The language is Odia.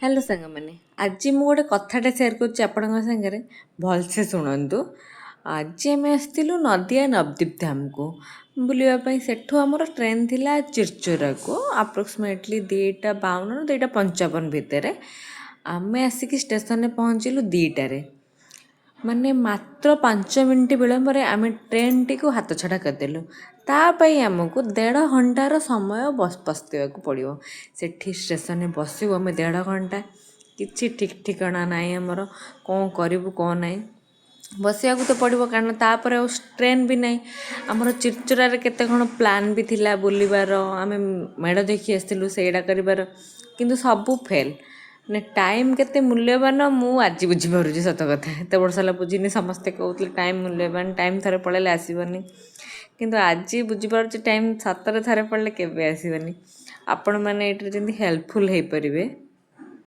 ହ୍ୟାଲୋ ସାଙ୍ଗମାନେ, ଆଜି ମୁଁ ଗୋଟେ କଥାଟା ସେୟାର କରୁଛି ଆପଣଙ୍କ ସାଙ୍ଗରେ, ଭଲସେ ଶୁଣନ୍ତୁ। ଆଜି ଆମେ ଆସିଥିଲୁ ନଦିଆ ନବଦ୍ୱୀପ ଧାମକୁ ବୁଲିବା ପାଇଁ। ସେଠୁ ଆମର ଟ୍ରେନ୍ ଥିଲା ଚିରଚୋରାକୁ ଆପ୍ରୋକ୍ସିମେଟଲି 2:52ରୁ 2:55 ଭିତରେ। ଆମେ ଆସିକି ଷ୍ଟେସନରେ ପହଞ୍ଚିଲୁ 2ଟାରେ, ମାନେ ମାତ୍ର 5 ମିନିଟ୍ ବିଳମ୍ବରେ ଆମେ ଟ୍ରେନ୍ଟିକୁ ହାତଛଡ଼ା କରିଦେଲୁ। ତା ପାଇଁ ଆମକୁ ଦେଢ଼ ଘଣ୍ଟାର ସମୟ ପସ୍ତେଇବାକୁ ପଡ଼ିବ। ସେଠି ଷ୍ଟେସନରେ ବସିବୁ ଆମେ ଦେଢ଼ ଘଣ୍ଟା। କିଛି ଠିକ୍ ଠିକଣା ନାହିଁ ଆମର, କ'ଣ କରିବୁ କ'ଣ ନାହିଁ। ବସିବାକୁ ତ ପଡ଼ିବ, କାରଣ ତାପରେ ଆଉ ଟ୍ରେନ୍ ବି ନାହିଁ। ଆମର ଚିରଚୋରାରେ କେତେ କ'ଣ ପ୍ଲାନ୍ ବି ଥିଲା ବୁଲିବାର, ଆମେ ମେଢ଼ ଦେଖି ଆସିଥିଲୁ, ସେଇଟା କରିବାର, କିନ୍ତୁ ସବୁ ଫେଲ୍। ମାନେ ଟାଇମ୍ କେତେ ମୂଲ୍ୟବାନ ମୁଁ ଆଜି ବୁଝିପାରୁଛି। ସତ କଥା, ଏତେ ବର୍ଷ ହେଲା ବୁଝିନି। ସମସ୍ତେ କହୁଥିଲେ ଟାଇମ୍ ମୂଲ୍ୟବାନ, ଟାଇମ୍ ଥରେ ପଳେଇଲେ ଆସିବନି, କିନ୍ତୁ ଆଜି ବୁଝିପାରୁଛି ଟାଇମ୍ ସତରେ ଥରେ ପଳେଇଲେ କେବେ ଆସିବନି। ଆପଣମାନେ ଏଇଥିରେ ଯେମିତି ହେଲ୍ପଫୁଲ୍ ହେଇପାରିବେ।